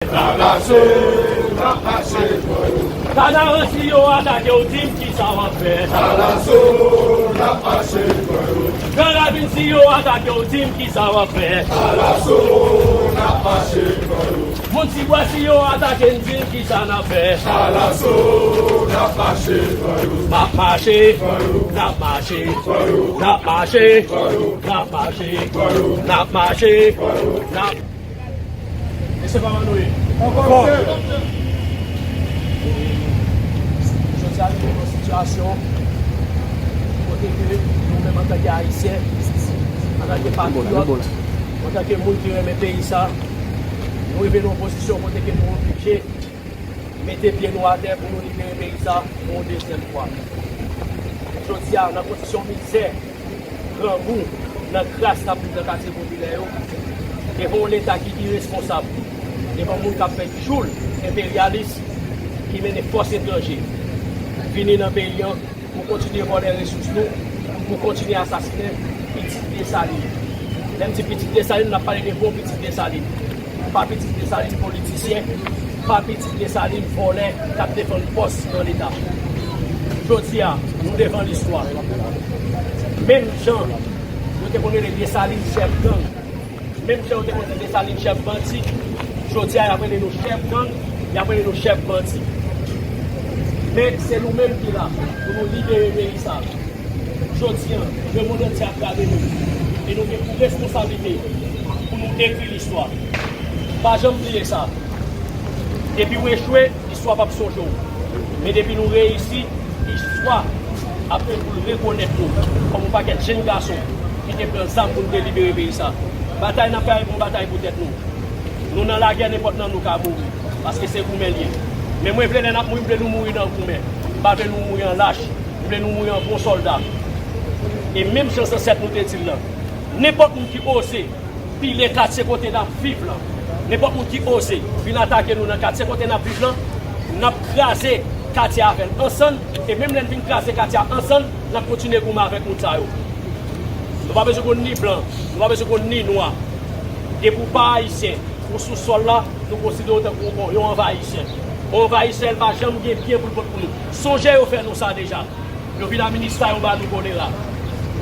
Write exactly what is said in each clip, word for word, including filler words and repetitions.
N ap mache, n ap mache, Kanaran, si yo atake w, di m kisa w ap fè. Alaso, n ap mache, Kanaran. Gran Ravin, si yo atake w, di m kisa w ap fè. Alaso, n ap mache, Kanaran. Moun Tibwa, si yo atake n, di m kisa n ap fè. Alaso, n ap mache, Kanaran. N ap mache, Kanaran. N ap mache, Kanaran. N ap mache, Kanaran. N ap mache, Kanaran. N ap mache, Kanaran. N ap Mesye, kòman nou ye? Anfòm. Jodi a, nou nan yon sitiyasyon kote ke nou menm antanke Ayisyen, antanke patriyòt, antanke moun ki renmen peyi sa, nou rive nan yon pozisyon kote ke nou oblije mete pye nou atè pou nou libere peyi sa pou yon dezyèm fwa. Jodi a, nan kondisyon mizè, grangou, nan kras n ap viv nan katye popilè yo, devan yon Leta ki iresponsab, devan moun k ap fè djoul enperyalis ki mennen fòs etranje vini nan peyi an pou kontinye vòlè resous nou, pou kontinye asasinen pitit Desalin. Lè m di pitit Desalin, n ap pale de bon pitit Desalin. Pa pitit Desalin politisyen, pa pitit Desalin vòlè k ap defann pòs nan Leta. Jodi a, nou devan listwa. Menm jan yo te konn rele Desalin chèf gang, menm jan yo te konn di Desalin chèf bandi, jodi a, y ap rele nou chèf gang, y ap rele nou chèf bandi. Men se nou menm ki la pou nou libere peyi sa. Jodi a, lemonn antye ap gade nou. E nou gen pou responsablite pou nou ekri listwa. Pa janm bliye sa. Depi w echwe, listwa p ap sonje w. Men depi nou reyisi, listwa ap gen pou l rekonèt nou kòm yon pakèt jenn gason ki te pran zam pou n te libere peyi sa. Batay n ap fè a, e bon batay pou tèt nou. Nou nan lagè, nenpòt nan nou ka mouri, paske se goumen l ye. Men mwen vle, lè n ap mouri, m vle nou mouri nan goumen. M pa vle nou mouri an lach. M vle nou mouri an bon sòlda. E menm jan zansèt nou te di l lan, nenpòt moun ki oze pile katye kote n ap viv lan, nenpòt moun ki oze vin atake nou nan katye kote n ap viv lan, n ap kraze katye avè l ansanm. E menm lè n vin kraze katye a ansanm, n ap kontinye goumen avèk moun sa yo. Nou pa bezwen konn ni blan, nou pa bezwen konn ni nwa. Depi w pa ayisyen, ou sou sòl la, nou konsidere w tankou yon, yon anvayisè. Yon anvayisè, l pa janm gen byen pou l pot pou nou. Sonje yo fè nou sa deja. Yo vin administre yo ba nou kolera.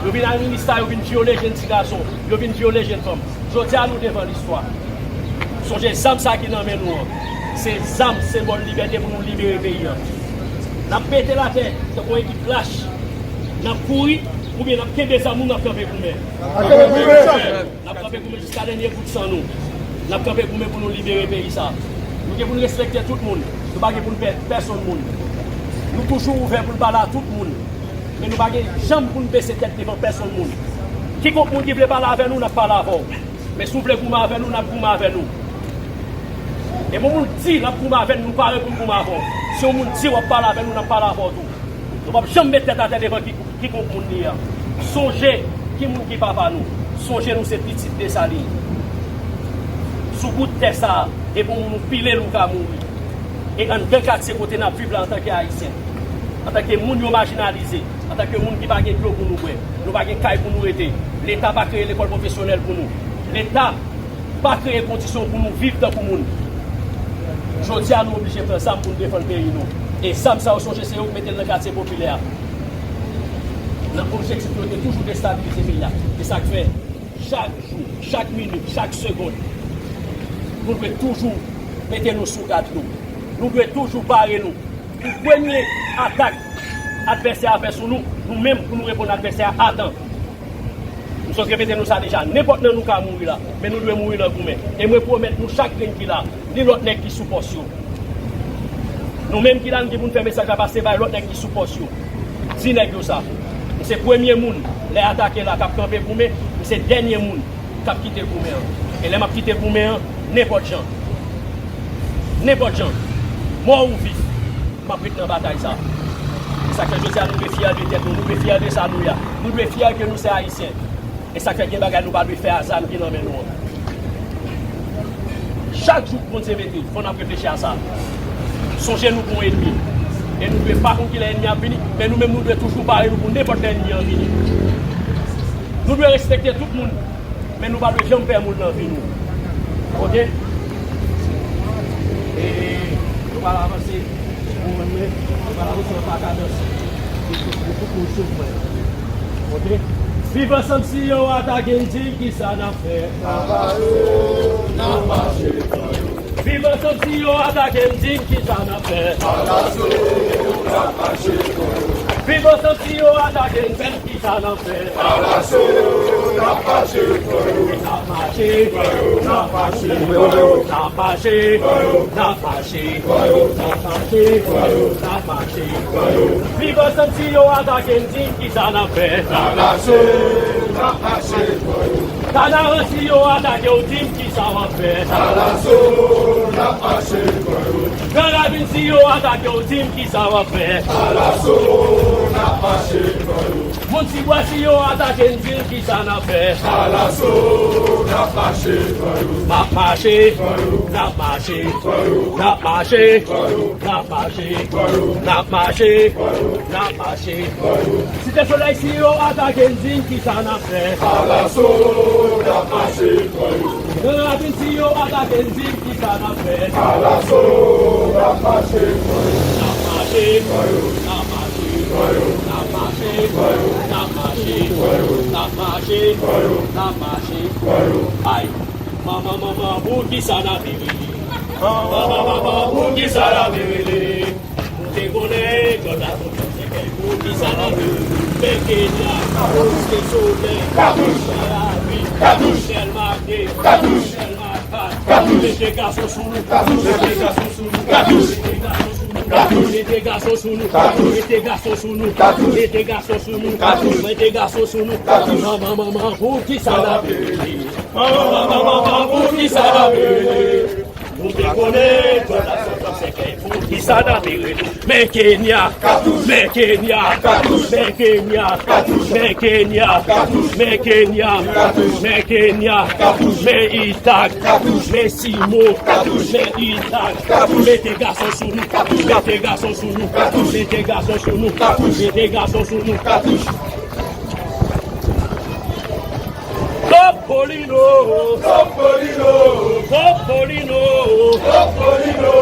Yo vin administre yo vin vyole jenn ti gason. Yo vin vyole jenn fanm. Jodi a, nou devan listwa. Sonje zam sa ki nan men nou an. Se zam, senbòl libète pou nou libere peyi an. N ap pete l atè tankou yon ekip lach. N ap kouri, oubyen n ap kenbe zam nou, n ap kanpe goumen. N ap kanpe goumen jiska dènye gout san nou. N ap kanpe goumen pou nou libere peyi sa. Nou gen pou n respekte tout moun. Nou pa gen pou n pè pèsonn moun. Nou toujou ouvè pou n pale a tout moun. Men nou pa gen janm pou n bese tèt devan pèsonn moun. Kikònk moun ki vle pale avè nou, n ap pale avè w. Men si w vle goumen avè nou, n ap goumen avè nou. E bon, moun di l ap goumen avè n, nou pare pou n goumen avè w. Si yon moun di w ap pale avè nou, n ap pale avè w tou. Nou p ap janm met tèt atè devan ki, kikònk moun li a. Sonje ki moun ki papa nou. Sonje nou se pitit Desalin. Sou bout tè sa a, depi yon moun ou pile l, ou ka mouri. E anndan katye kote n ap viv la antanke Ayisyen, antanke moun yo majinalize, antanke moun ki pa gen dlo pou nou bwè, nou pa gen kay pou nou rete, Leta pa kreye lekòl pwofesyonèl pou nou. Leta pa kreye kondisyon pou nou viv tankou moun. Jodi a, nou oblije pran zam pou n defann peyi nou. E zam sa yo, sonje se yo k mete l nan katye popilè a. Nan objektif yo te toujou destabilize peyi a. E sa k fè, chak jou, chak minit, chak segonn, nou dwe toujou mete nou sou gad nou. Nou dwe toujou pare nou pou premye atak advèsè a fè sou nou, nou menm pou nou reponn advèsè a a tan. M sot repete nou sa deja, nenpòt nan nou ka mouri la, men nou dwe mouri nan goumen. E mwen pwomèt nou chak grenn ki la, ni lòt nèg ki sou pòs yo. Nou menm ki la, nou gen pou n fè mesaj la pase bay lòt nèg ki sou pòs yo. Di nèg yo sa. M se premye moun, lè atake la, k ap kanpe goumen, m se dènye moun k ap kite goumen an. E lè m ap kite goumen an, nenpòt jan, nenpòt jan, mò ou viv, m ap ret nan batay sa. E sa k fè jodi a nou dwe fyè de tèt nou, nou dwe fyè de sa nou ye a. Nou dwe fyè ke nou se Ayisyen. E sa k fè gen bagay nou pa dwe fè a zam ki nan men nou an. Chak jou Bondye mete, fò n ap reflechi a sa. Sonje nou gon ènmi. E nou dwe pa konn kilè ènmi an ap vini, men nou menm nou dwe toujou pare nou pou nenpòt lè ènmi an vini. Nou dwe respekte tout moun, men nou pa dwe janm pè moun nan vi nou. Oke? Kadans. Pou, pou, pou, pou sou mwen. Ok? Viv ansanm si yo atake n, di m kisa n ap fè. N ap mache, n ap mache. Viv ansanm si yo atake n, di m kisa n ap fè. Alaso, n ap mache. Viv ansanm si yo atake n, di m kisa n ap fè. Alaso, n ap mache. N ap mache, n ap mache, n ap mache, n ap mache, n ap mache, n ap mache. Viv ansanm si yo atake n, di m kisa n ap fè. Alaso, n ap mache. Kanaran si yo atake w, di m kisa w ap fè. Alaso, n ap mache. Gran Ravin si yo atake w, di m kisa w ap fè. Alaso, n ap mache. Moun Tibwa si yo atake n, di m kisa n ap fè. Alaso, n ap mache. N ap mache, n ap mache, n ap mache, n ap mache, n ap mache, n ap mache. Site Solèy si yo atake n, di m kisa n ap fè. Alaso, n ap mache. Gran Ravin si yo atake n, di m kisa n ap fè. Alaso, n ap mache. N ap mache, n ap mache, n ap mache, n ap mache, n ap mache, n ap mache. Ay, manman, manman, poukisa n ap rele? Manman, manman, poukisa n ap rele? Nou te konnen Jòj Asonpsyon Sèkèy, poukisa n ap rele? Men Kenya, Site Solèy, Karavi, Sèlmake, Sèlmakat. Mete gason sou nou. Mete gason sou nou. Mete gason sou nou. Mete gason sou nou. Mete gason sou nou. Mete gason sou nou. Mete gason sou nou. Manman, manman, poukisa n ap rele? Manman, manman, manman, poukisa n ap rele? Nou te konnen Jòj Asonpsyon Sèkèy, poukisa n ap rele? Men Kenya, men Kenya, men Kenya, men Kenya, men Kenya, men Kenya, men Itak, men Simo, men Itak, mete gason sou nou, mete gason sou nou, mete gason sou nou, mete gason sou nou. Topolino! Topolino! Topolino! Topolino!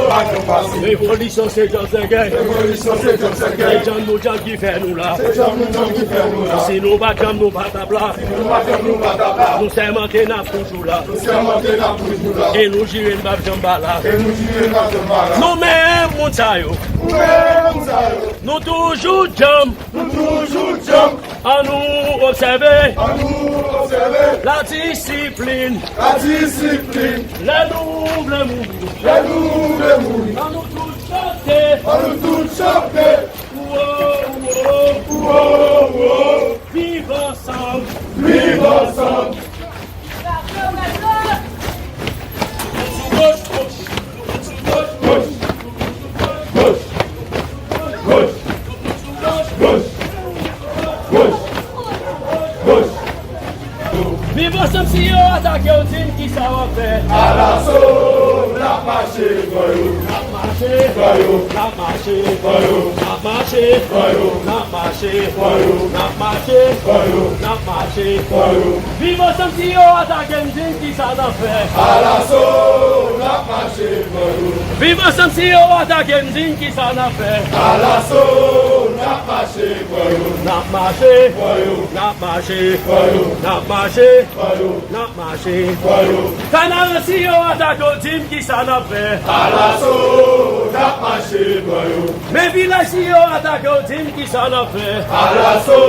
Revolisyon se Jòb Sègèy. Revolisyon se Jòb Sègèy. Se janm nou janm ki fè nou la. Se janm nou janm ki fè nou la. Si nou pa t janm nou pa t ap la. Si nou pa t janm nou pa t ap la. Nou sèmante n ap toujou la. Nou sèmante n ap toujou la. E nou jire n p ap janm pa la. E nou jire n p ap janm pa la. Nou menm moun sa yo. Nou menm moun sa yo. Nou toujou janm. Nou toujou janm. An nou obsève. An nou obsève. Ladisiplin. Ladisiplin. Lè nou vle mouri. Lè nou vle mouri. An nou tout chante. An nou tout chante. Ou o, ou o. Ou o, ou o. Viv ansanm. Viv ansanm. Viv ansanm, si yo atake w, di m kisa w ap fè. Alaso, n ap mache, pran yo. N ap mache, pran yo. N ap mache, pran yo. N ap mache, pran yo. N ap mache, pran yo. N ap mache, pran yo. N ap mache, pran yo. Viv ansanm, si yo atake n, di m kisa n ap fè. Alaso, n ap mache, pran yo. Viv ansanm, si yo atake n, di m kisa n ap fè. Alaso, n ap mache, pran yo. N ap mache, pran yo. N ap mache, pran yo. N ap mache, pran yo. N ap mache, pran yo. Kanaran, si yo atake w, di m kisa n ap fè. Alaso, n ap mache, pran yo. Men Vilaj, si yo atake w, di m kisa n ap fè. Alaso,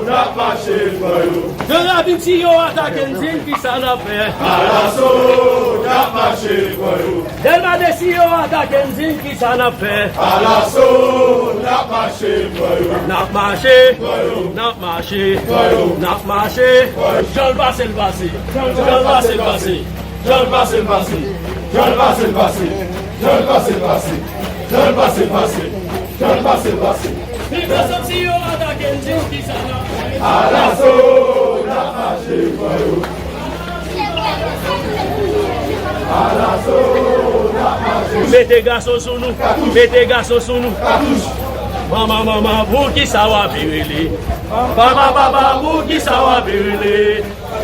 n ap mache, pran yo. Gran Ravin, si yo atake n, di m kisa n ap fè. Alaso, n ap mache, pran yo. Dèlma de, si yo atake n, di m kisa n ap fè. Alaso, n ap mache, pran yo. N ap mache, pran yo. N ap mache, pran yo. N ap mache, pran yo. Jan l pase, l pase. Jan l pase, l pase. Jan l pase, l pase. Jan l pase, l pase. Jan l pase, l pase. Jan l pase, l pase. Jan l pase, l pase. Viv ansanm, si yo atake n, di m kisa n ap fè. Alaso, n ap mache, pran yo. Alaso, n ap mache. Mete gason sou nou. Mete gason sou nou. Manman, manman, poukisa w ap rele? Papa, papa, poukisa w ap rele?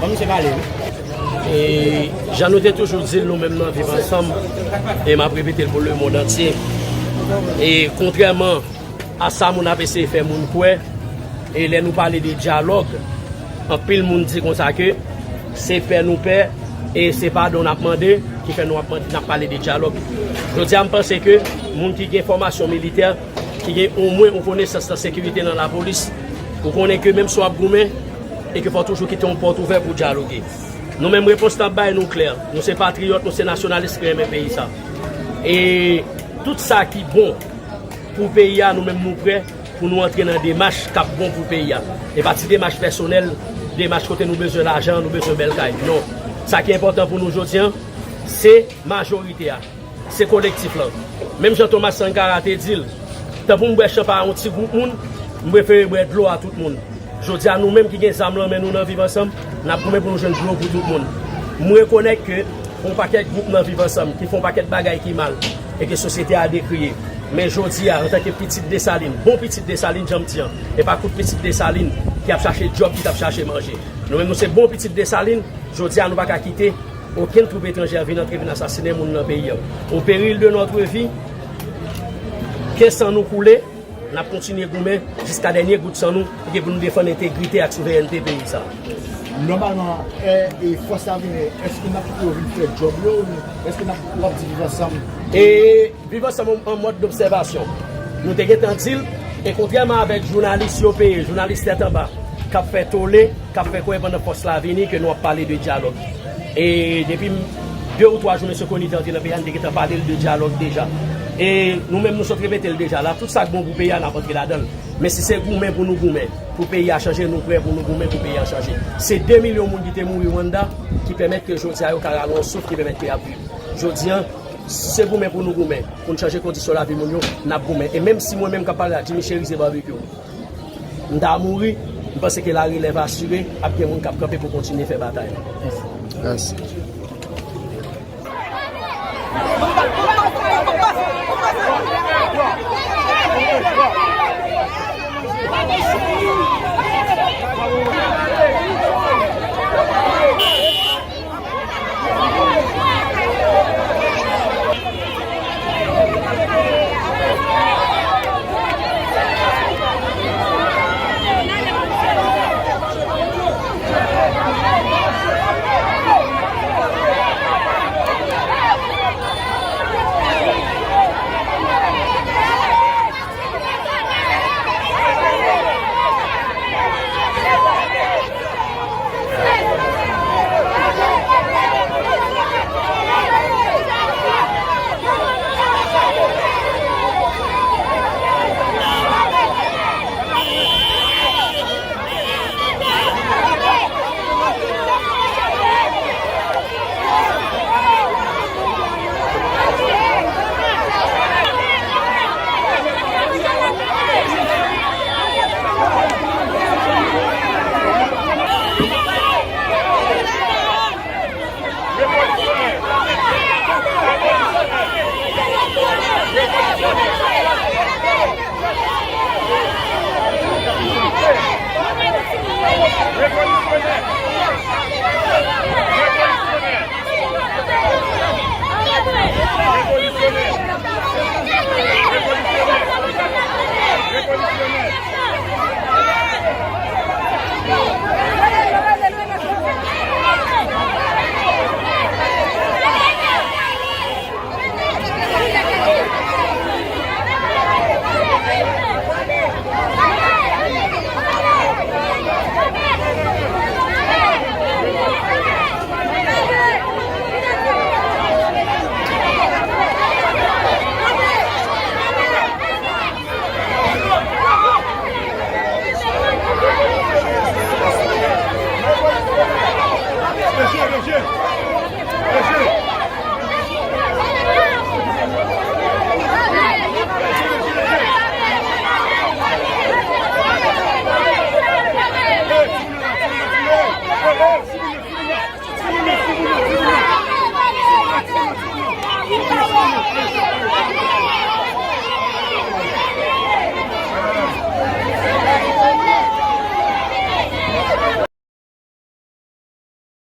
Ban misye pale, wi. E jan nou te toujou di l, nou menm nan Viv Ansanm, e m ap repete l pou lemonn antye. E kontrèman a sa moun ap eseye fè moun kwè, e lè nou pale de dyalòg, anpil moun di konsa ke se pè nou pè, e se padon n ap mande, ki fè nou ap mande, n ap pale de dyalòg. Jodi a, m panse ke moun ki gen fòmasyon militè, ki gen omwen yon konesans nan sekirite nan lapolis, ou konnen ke menm si w ap goumen, e ke fò toujou kite yon pòt ouvè pou dyaloge. Nou menm, repons n ap bay nou klè. Nou se patriyòt, nou se nasyonalis ki renmen peyi sa. E tout sa ki bon pou peyi a, nou menm nou prè pou nou antre nan demach k ap bon pou peyi a. E pa ti demach pèsonèl, demach kote nou bezwen lajan, nou bezwen bèl kay. Non. Sa ki enpòtan pou nou jodi a, se majorite a. Se kolektif lan. Menm jan Thomas Sankara te di l, tan pou m bwè chanpay a yon ti gwoup moun, m prefere bwè dlo a tout moun. Jodi a, nou menm ki gen zam lan men nou nan Viv Ansanm, n ap goumen pou nou jwenn dlo pou tout moun. M rekonèt ke yon pakèt gwoup nan Viv Ansanm ki fè yon pakèt bagay ki mal e ke sosyete a dekriye. Men jodi a, antanke pitit Desalin, bon pitit Desalin, jan m di an, e pa kout pitit Desalin ki ap chache djòb, ki t ap chache manje. Nou menm, nou se bon pitit Desalin, jodi a, nou pa ka kite okenn twoup etranjè vin antre, vin asasinen moun nan peyi an. Au péril de notre vie, ke san nou koule, n ap kontinye goumen jiska dènye gout san nou, pou ke pou nou defann entegrite ak souverènte peyi sa. Nòmalman, e, e fòs la vini, èske n ap kite yo vin fè djòb yo, ou èske n ap, w ap di Viv Ansanm? E Viv Ansanm an mòd dobsèvasyon. Nou te gentan di l, e kontrèman avèk jounalis yo peye, jounalis tèt anba, k ap fè tole, k ap fè kwè pandan fòs la vini ke nou ap pale de dyalòg. E depi de ou twa jou mesye Conille te antre nan peyi a, nou te gentan pale l de dyalòg deja. E nou menm, nou sot repete l deja la, tout sa k bon pou peyi a, n ap antre ladan l. Men si se goumen pou nou goumen, pou peyi a chanje, nou prè pou nou goumen pou peyi a chanje. Se de milyon moun ki te mouri Rwanda ki pèmèt ke jodi a yo ka rale yon souf, ki pèmèt peyi a ap viv. Jodi a, si se goumen pou nou goumen, pou n chanje kondisyon lavi moun yo, n ap goumen. E menm si mwen menm k ap pale la, Jimmy Chérizier Barbecue, m ta mouri, m panse ke larelèv asire, ap gen moun k ap kanpe pou kontinye fè batay la. Mèsi.